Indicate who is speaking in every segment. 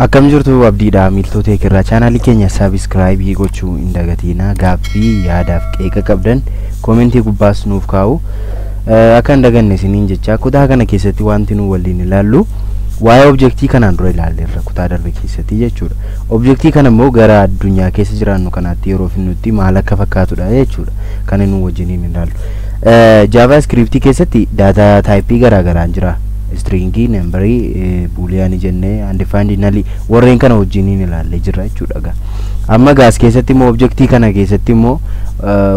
Speaker 1: Akkam jirtu? Abdiidha. Miiltota eekirraa chaanaalii keenya subscribe gochuu hin dagatinaa. Gaaffii, yaadaaf qeeqa qabdan koomentii gubbaas nuuf kaa'u akka hin daganne isiniin jecha. Kutaa kana keessatti wanti nu waliin ilaallu waa'ee objektii kanaan dura ilaalleerra kutaa darbe keessatti jechuudha. Objektii kana immoo gara addunyaa keessa jiraannu kanaatti yeroo finnutti maal akka fakkaatudha jechuudha kan nu wajjiniin ilaallu. JavaScript keessatti data type garaagaraan jira. Stringii, numberii, booleanii jennee, undefined, null, warreen kana wajjiniin ilaallee jirra jechuudha gaa. Amma gaas keessatti immoo objektii kana keessatti immoo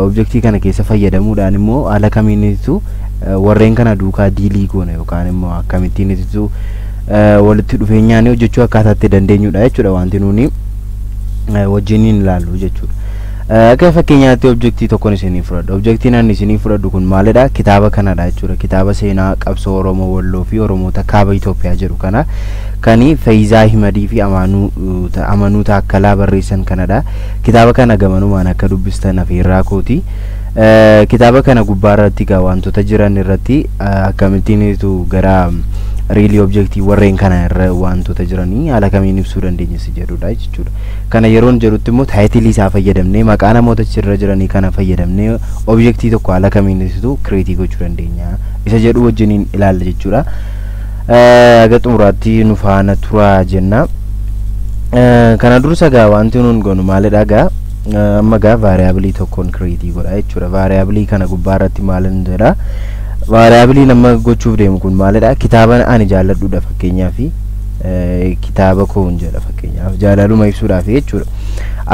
Speaker 1: objektii kana keessa fayyadamuudhaan immoo haala kamiinitu warreen kana duukaa deal goona yookaan immoo akkamittiinitu walitti dhufeenyaan hojjechuu akkaataa itti dandeenyudha jechuudha wanti nuuni wajjiniin ilaallu jechuudha. Akka fakkeenyaatti objektii tokkoon isinii fudhadha. Objektiin ani isinii fudhadhu kun maalidha? Kitaaba kanadha jechuudha. Kitaaba seenaa qabsoo Oromoo Walloo fi Oromoota Kaaba Itoophiyaa jedhu kana kani Feeyizaa Himadii fi Amanuu Taakkalaa barreessan kanadha. Kitaaba kana gamanumaan akka dubbistan afeerraa kooti. Kitaaba kana gubbaa irratti egaa wantoota jiran irratti akkamittiinitu gara real objektii warreen kana irra wantoota jiranii haala kamiin ibsuu dandeenya si jedhudha jechuudha. Kana yeroon jedhutti immoo title isaa fayyadamnee, maqaa namoota achirra jiranii kana fayyadamnee objektii tokko haala kamiin ibsitu create gochuu dandeenya isa jedhu wajjiniin ilaalla jechuudha. Haga xumuraatti nu faana turaa jenna. Kana dursa gaa wanti nuun goonu maalidha gaa? Amma gaa variable tokkoon create godha jechuudha. Variable kana gubbaa irratti maalin jedha? Variable nama gochuuf deemu kun maalidha? Kitaaba ani jaalladhudha, fakkeenyaaf kitaaba koon jedha, fakkeenyaaf jaalaluma ibsuudhaaf jechuudha.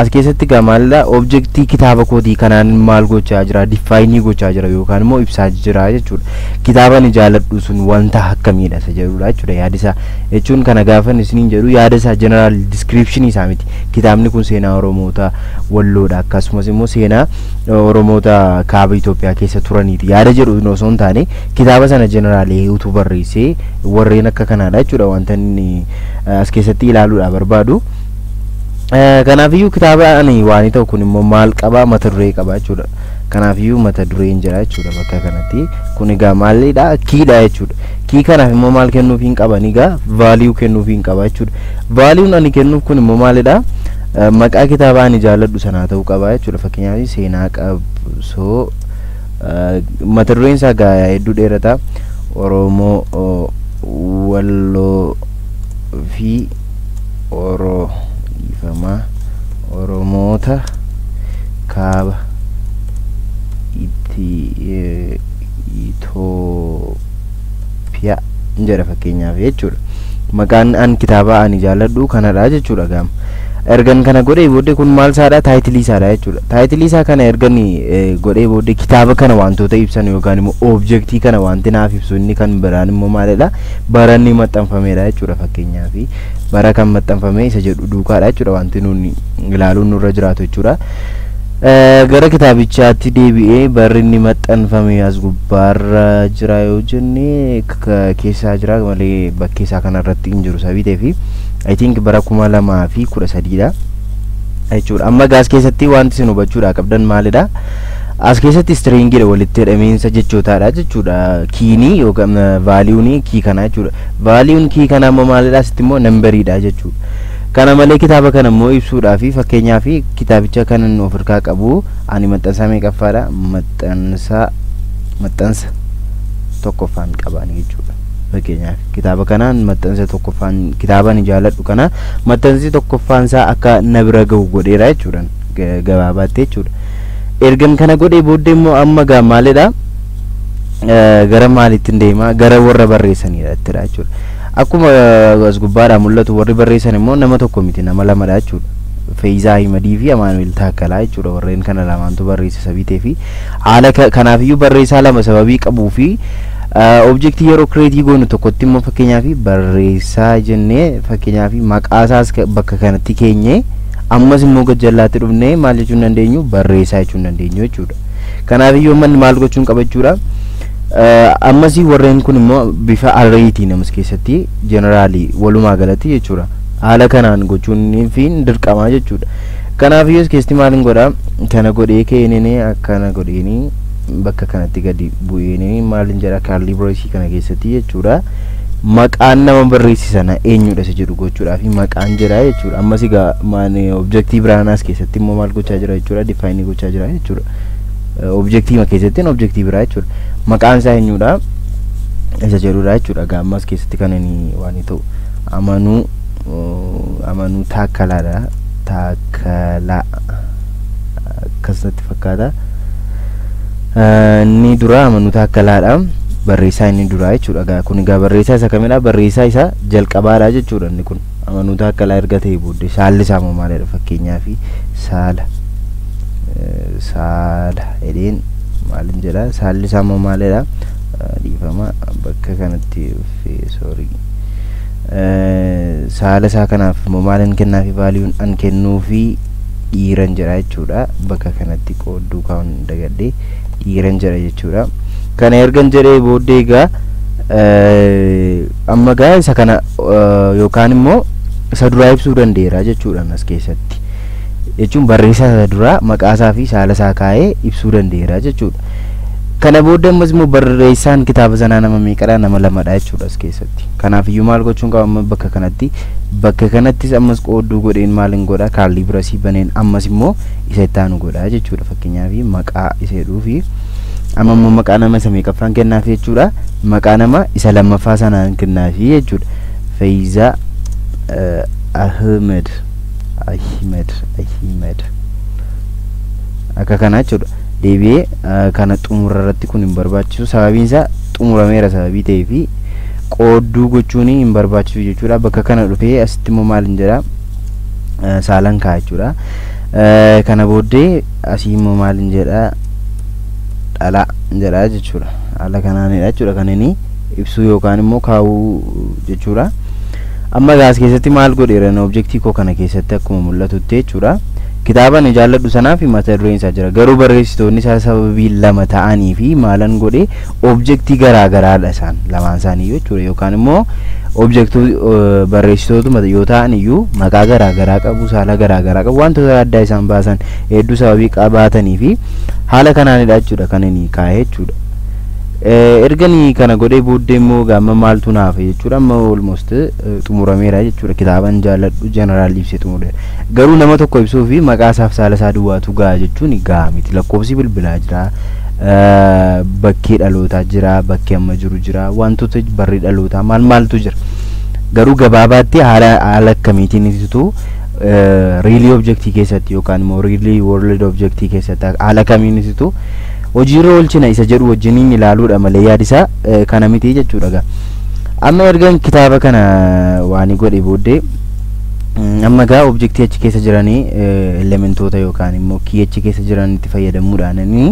Speaker 1: As keessatti gaa maalidha? Objektii kitaaba kootii kanaan maal gochaa jira? Define gochaa jira yookaan immoo ibsaa jira jechuudha. Kitaaba ani jaalladhu sun wanta akkamiidha isa jedhudha jechuudha yaada isaa jechuun. Kana gaafa isiniin jedhu yaada isaa general description isaa miti. Kitaabni kun seenaa Oromoota Walloodha, akkasumas immoo seenaa Oromoota Kaaba Itoophiyaa keessa turaniiti yaada jedhu osoo hin taane, kitaaba sana general utuu barreessee warreen akka kanaadha jechuudha wanta inni as keessatti ilaaluudha barbaadu. Kanaafiyyuu kitaaba ani waan ta'u kun immoo maal qaba? Mata duree qaba jechuudha. Kanaafiyyuu mata dureen jira jechuudha bakka kanatti. Kun egaa maalidha? Keydha jechuudha. Key kanaaf immoo maal kennuuf hin qaban? Egaa value kennuuf hin qaba jechuudha. Valueun ani kennuuf kun immoo maalidha? Maqaa kitaaba ani jaalladhu sanaa ta'uu qaba jechuudha. Fakkeenyaaf seenaa qabsoo, mata dureen isaa egaa hedduu dheerata. Oromoo Walloo fi Oro dhiifamaa Oromoota Kaaba itti Itoophiyaa jedha fakkeenyaaf jechuudha. Maqaan an kitaaba ani jaalladhu kanadha jechuudha gaama. Ergan kana godhee booddee kun maal isaadha? Title isaadha jechuudha. Title isaa kana ergan godhee booddee kitaaba kana wantoota ibsan yookaan immoo objektii kana wanti naaf ibsu inni kan biraan immoo maalidha? Bara inni maxxanfamedha jechuudha. Fakkeenyaaf bara kan maxxanfame isa jedhu duukaadha jechuudha wanti nuuni ilaaluun nurra jiraatu jechuudha. Gara kitaabichaatti deebi'ee barri inni maxxanfame as gubbaarra jira yoo jenne keessaa jira malee bakkee isaa kanarratti hin jiru sababii ta'eef, I think bara 2013dha jechuudha. Amma gaas keessatti wanti isin hubachuudha qabdan maalidha? As keessatti stringiidha, walitti hidhamiinsa jechootaadha jechuudha. Keynii yookaan valueunii key kanaa jechuudha. Valueun key kanaa immoo maalidha? Asitti immoo numberiidha jechuudha. Kana malee kitaaba kana immoo ibsuudhaaf, fakkeenyaaf kitaabicha kan inni of harkaa qabu ani maxxansa meeqaffaadha? Maxxansa tokkoffaan qabaani jechuudha. Fakkeenyaaf kitaaba kanaan maxxansa tokkoffaan, kitaaba ani jaalladhu kana maxxansi tokkoffaan isaa akka na bira gahu godheera jechuudha gabaabaatti jechuudha. Ergan kana godhee booddee immoo amma gaa maalidha? Gara maaliitti deema? Gara warra barreessanidha jechuudha. Akkuma as gubbaadhaa mul'atu warri barreessan immoo nama tokko miti, nama lamadha jechuudha. Feeyizaa Himadii fi Amaanuel Taakkalaa jechuudha. Warreen kana lamaantu barreessa sababii fi haala kanaafiyyuu barreessaa lama sababii qabuu fi objektii yeroo create goonu tokkotti immoo fakkeenyaaf barreessaa jennee, fakkeenyaaf maqaa isaas bakka kanatti keenye, ammas immoo gajjallaatti dhufnee maal jechuu hin dandeenyu? Barreessaa jechuu hin dandeenyu jechuudha. Kanaafiyyuu manni maal gochuun qaba jechuudha? Ammasii warreen kun immoo bifa arraytiin amas keessatti general walumaa galatti jechuudha. Haala kanaan gochuun fi dirqamaa jechuudha. Kanaafiyyuu as keessatti maal godhaa? Kana godhee keeninee akkana godheenii bakka kanatti gadi bu'eenii maalin jedha? Curly brace kana keessatti jechuudha. Maqaan nama barreesse sana eenyudha isa jedhu gochuudhaaf maqaan jira jechuudha. Ammas egaa objectii biraanaas keessatti immoo maal gochaa jira jechuudha, define gochaa jira jechuudha. Objectii ma keessatti objectii biraa jechuudha. Maqaan isaa eenyudha isa jedhudha jechuudha. Egaa ammas keessatti kan inni waan ta'u Amanuu Taakkalaadha. Taakkalaa akkasumatti fakkaata. Inni dura Amanuu Taakkalaadha. Barreessaa inni duraa jechuudha. Egaa kun egaa barreessaa isa kamidha? Barreessaa isa jalqabaadha jechuudha. Inni kun Amanuu Taakkalaa erga ta'e booddee saalli isaa immoo maalidha? Fakkeenyaaf saala jedheen maalin jedha? Saalli isaa immoo maalidha? Dhiifama, bakka kanatti sorry. Saala isaa kanaaf immoo maalin kennaafi? Valueun an kennuufi dhiiran jedha jechuudha. Bakka kanatti qoodduu kaa'uun dagadhee dhiiran jedha jechuudha. Kana ergan jedhee booddee egaa amma egaa isa kana yookaan immoo isa duraa ibsuu danda'eera jechuudha as keessatti. Jechuun barreessaa isa duraa maqaa isaa fi saala isaa kaa'ee ibsuu danda'eera jechuudha. Kana booddee ammas immoo barreessaan kitaaba sanaa nama meeqadha? Nama lamadha jechuudha as keessatti. Kanaafiyyuu maal gochuun qaba amma bakka kanatti? Bakka kanattis ammas qoodduu godheen maalin godha? Curly brace baneen ammas immoo isa itti aanu godha jechuudha. Fakkeenyaaf maqaa isa jedhuu fi amma immoo maqaa nama isa meeqaffaan kennaaf jechuudha. Maqaa nama isa lammaffaa sanaan kennaafi jechuudha. Faayisaa Ahmed Ahmed Ahmed akka kana jechuudha. Deebi'ee kana xumura irratti kun hin barbaachisu, sababiin isaa xumurameera sababii ta'ee fi qoodduu gochuun hin barbaachisu jechuudha. Bakka kana dhufee asitti immoo maal hin jedha? Saalan kaa'a jechuudha. Kana booddee asii immoo maal hin jedha? Dhalaa jedha jechuudha. Haala kanaanidha jechuudha kan inni ibsuu yookaan immoo kaa'uu jechuudha. Amma gaas keessatti maal godheera? Objectii koo kana keessatti akkuma mul'atutti jechuudha. Kitaaba ani jaalladhu sanaaf mata dureen isaa jira. Garuu barreessitoonni isaa sababii lama ta'anii fi maalan godhe? Objectii garaa garaadha isaan lamaan isaanii jechuudha. Yookaan immoo objectuu barreessitootuma yoo ta'an iyyuu maqaa garaa garaa qabu, saala garaa garaa qabu, wantoota addaa isaan baasan hedduu sababii qabaatanii fi haala kanaanidha jechuudha kan inni kaa'e jechuudha. Erganii kana godhee booddee immoo gaama maaltu naaf jechuudha? Amma almost xumurameera jechuudha. Kitaaban jaalladhu general ibsee xumureera. Garuu nama tokko ibsuu fi maqaa isaaf saala isaa duwwaatu ga'a jechuun ga'a miti. Lakkoofsi bilbilaa jira, bakkee dhalootaa jira, bakkee amma jiru jira, wantoota barri dhalootaa maal maaltu jira. Garuu gabaabaatti haala akkamiitiin ibsitu real objectii keessatti yookaan immoo real world objectii keessatti haala kamiin ibsitu hojiirra oolchina isa jedhu wajjiniin ilaaluudha malee yaadisaa kana miti jechuudha gaa. Amma ergan kitaaba kana waan godhe booddee amma gaa objectii achi keessa jiranii elementoota yookaan immoo key achi keessa jiran itti fayyadamuudhaan inni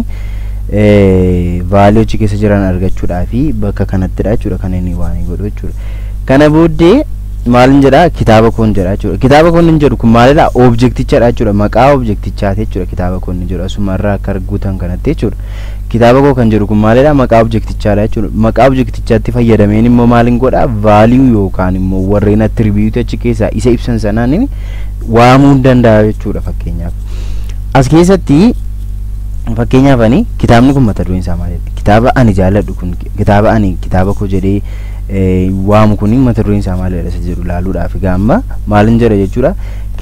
Speaker 1: value achi keessa jiran argachuudhaa fi bakka kanattidha jechuudha kan inni waan godhu jechuudha. Kana booddee maalin jedha? Kitaaba koon jedha jechuudha. Kitaaba koon inni jedhu kun maalidha? Objectichadha jechuudha. Maqaa objectichaati jechuudha kitaaba koon inni jedhu asumarraa akka arguutan kanatti jechuudha. Kitaaba koo kan jedhu kun maalidha? Maqaa objectichaadha jechuudha. Maqaa objectichaatti fayyadameen immoo maalin godha? Value yookaan immoo warreen attribute achi keessaa isa ibsan sanaan waamuu danda'a jechuudha fakkeenyaaf. As keessatti fakkeenyaaf ani kitaabni kun mata dureen isaa maalidha? Kitaaba ani jaalladhu kun, kitaaba ani kitaaba koo jedhee waamu kun mata dureen isaa maalidha isa jedhu laaluudhaaf egaa amma maalin jedha jechuudha.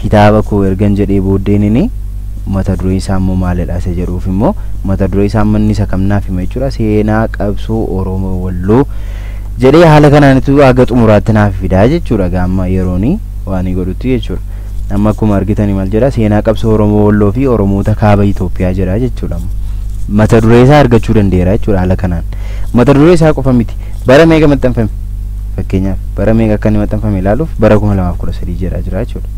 Speaker 1: Kitaaba koo ergan jedhee booddeen inni mata dureen isaa immoo maalidha isa jedhuuf immoo mata duree isaa manni isa kamnaaf hima jechuudha. Seenaa qabsoo Oromoo Walloo jedhee haala kanaanitu haga xumuraatti naaf fidaa jechuudha egaa amma yerooni waan godhutti jechuudha. Amma akkuma argitani maal jedha? Seenaa qabsoo Oromoo Walloo fi Oromoota kaaba Itoophiyaa jedha jechuudha. Mata duree isaa argachuu danda'eera jechuudha haala kanaan. Mata duree isaa qofa miti, bara meeqa maxxanfame, fakkeenyaaf bara meeqa akka inni maxxanfame ilaaluuf bara 2013 jedha jira jechuudha.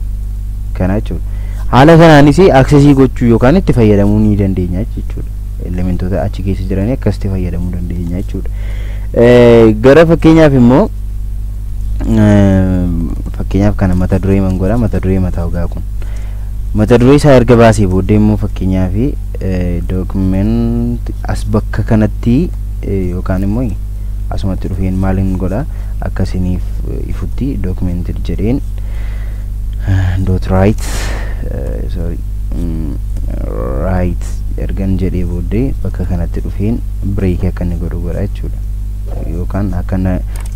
Speaker 1: Kana jechuudha. Haala kanaanis access gochuu yookaan itti fayyadamuu ni dandeenya jechuudha. Elementoota achi keessa jiranii akkasitti fayyadamuu dandeenya jechuudha. Gara fakkeenyaaf immoo fakkeenyaaf kana mata duree man godha, mata duree mataa ogaa kun mata duree isaa erga baasee booddee immoo fakkeenyaaf document as bakka kanatti yookaan immoo asumatti dhufeen maalin godha? Akkasiniif ifutti document jedheen dot write, sorry, write ergan jedhee booddee bakka kanatti dhufeen break akka inni godhu godha jechuudha. Yookaan akka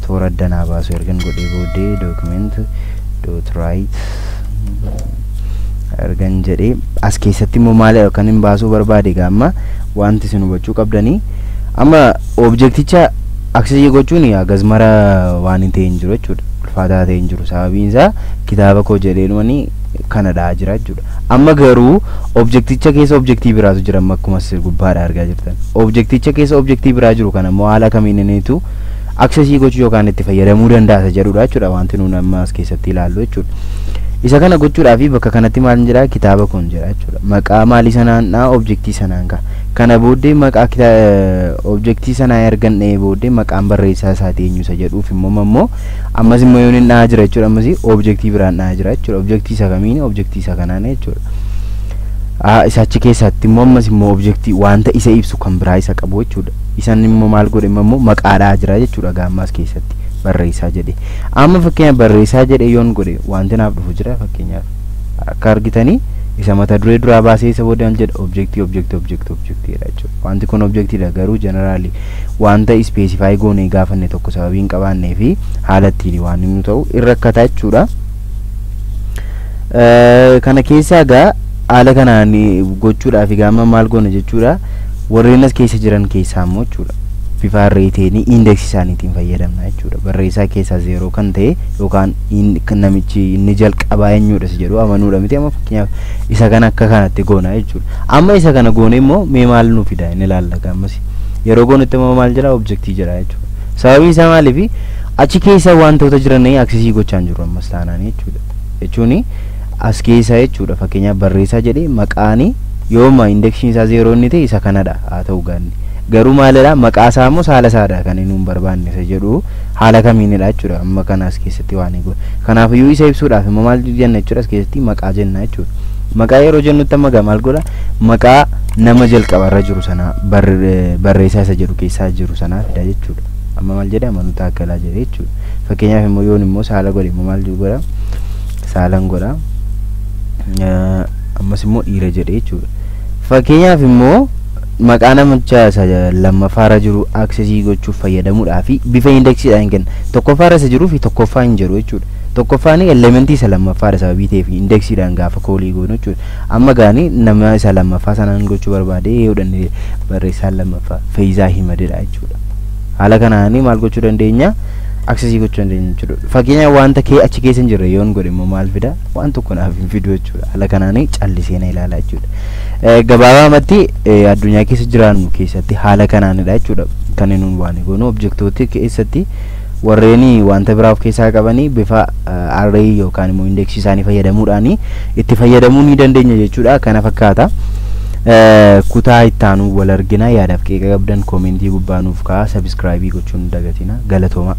Speaker 1: Toora addanaa baasu ergan godhee booddee document dot write ergan jedhee as keessatti immoo maal kan hin baasuu barbaade gaamma wanti isin hubachuu qabdanii amma objecticha access gochuun hagas mara waan hin ta'e hin jiru jechuudha. Ulfaataa ta'e hin jiru, sababiin isaa kitaaba koo jedheenumani kana dha'aa jira jechuudha. Amma garuu objecticha keessa objectii biraatu jira, amma akkuma as gubbaadha argaa jirtan. Objecticha keessa objectii biraa jiru kana immoo haala kamiin innitu access gochuu yookaan itti fayyadamuu danda'a jedhudha jechuudha wanti nuun amma as keessatti ilaallu jechuudha. Isa kana gochuudhaaf bakka kanatti maal jira, kitaaba kun jira jechuudha. Maqaa maalii sanaan dha, objectii sanaan ka'a. Kana booddee maqaa objectii sanaa ergan dha'ee booddee maqaan barreessaa isaatii eenyu isa jedhuuf immoo ammas immoo yoon hin dha'aa jira jechuudha. Ammas objectii biraan dha'aa jira jechuudha. Objectii isa kamiin, objectii isa kanaan jechuudha. Isa achi keessatti immoo ammas immoo objectii wanta isa ibsu kan biraa isa qabu jechuudha. Isan immoo maal godhe immoo maqaa dha'aa jira jechuudha gaammaas keessatti barreessaa jedhe. Amma fakkeenyaaf barreessaa jedhe yoon godhe wanti naaf dhufu jira. Fakkeenyaaf akka argitanii isa mata duree duraa baasee isa booda maal jedha, objectii objectii objectii objectiidha jechuudha. Wanti kun objectiidha, garuu generally wanta specify goonee gaafanne tokko sababii hin qabaannee fi haala ittiin waan inni ta'u irra rakkataa jechuudha. Kana keessaa egaa haala kanaan gochuudhaaf egaa amma maal goona jechuudha, warreen as keessa jiran keessaa immoo jechuudha bifa arrayteen indexii isaaniitiin fayyadamna jechuudha. Barreessaa keessaa 0 kan ta'e yookaan namichi inni jalqabaa eenyudha si jedhu amanuudha miti. Amma fakkeenyaaf isa kana akka kanatti goona jechuudha. Amma isa kana goone immoo mee maal nu fida inni ilaalla. Ammas yeroo goonutti immoo maal jedha, objectii jedha jechuudha. Sababiin isaa maaliif, achi keessa wantoota jiran accessii gochaa hin jiru ammas taanaan jechuudha. Jechuun as keessa jechuudha, fakkeenyaaf barreessaa jedhee maqaani yooma indexiin isaa 0 inni ta'e isa kanadha haa ta'u gaanni. Garuu maalidha, maqaa isaa immoo saala isaadha kan inni hin barbaanne isa jedhu haala kamiinidha jechuudha. Amma kana as keessatti waan eegu kanaafiyyuu isa ibsuudhaaf immoo maal jenna jechuudha, as keessatti maqaa jenna jechuudha. Maqaa yeroo jennutti amma maal godha, maqaa nama jalqabarra jiru sana barreessaa isa jedhu keessaa jiru sanaa fida jechuudha. Amma maal jedhe, Amanuu Taakkalaa jedhe jechuudha. Fakkeenyaaf immoo yoon immoo saala godhe immoo maal godha, saalan godha, ammas immoo dhiira jedhe jechuudha. Fakkeenyaaf immoo maqaa namicha isa lammaffaarra jiru accessii gochuuf fayyadamuudhaaf bifa indexiidhaan kenna. Tokkoffaarra isa jiruu fi tokkoffaa hin jiru jechuudha. Tokkoffaan elementii isa lammaffaadha sababii ta'eef indexiidhaan gaafa callii goonu jechuudha. Amma gaani nama isa lammaffaa sanaan gochuu barbaade yoo barreessaan lammaffaa Feeyizaa Himadidha jechuudha. Haala kanaan maal gochuu dandeenya, accessii gochuu dandeenya jechuudha. Fakkeenyaaf wanta kee achi keessa hin jirre yoon godhe immoo maal fida, waan tokko naaf hin fidu jechuudha. Haala kanaan callisee na ilaala jechuudha. Gabaabamatti addunyaa keessa jiraannu keessatti haala kanaanidha jechuudha. Kan inni waan goonu objectoota keessatti warreen wanta biraa of keessaa qabanii bifa array yookaan immoo indexii isaanii fayyadamuudhaan itti fayyadamuu ni dandeenya jechuudha. Kana fakkaata. Kutaa itti aanu wal argina. Yaadaaf qeeqa qabdan commentii gubbaa nuuf kaa'aa. Subscribe gochuun dagatina. Galatooma.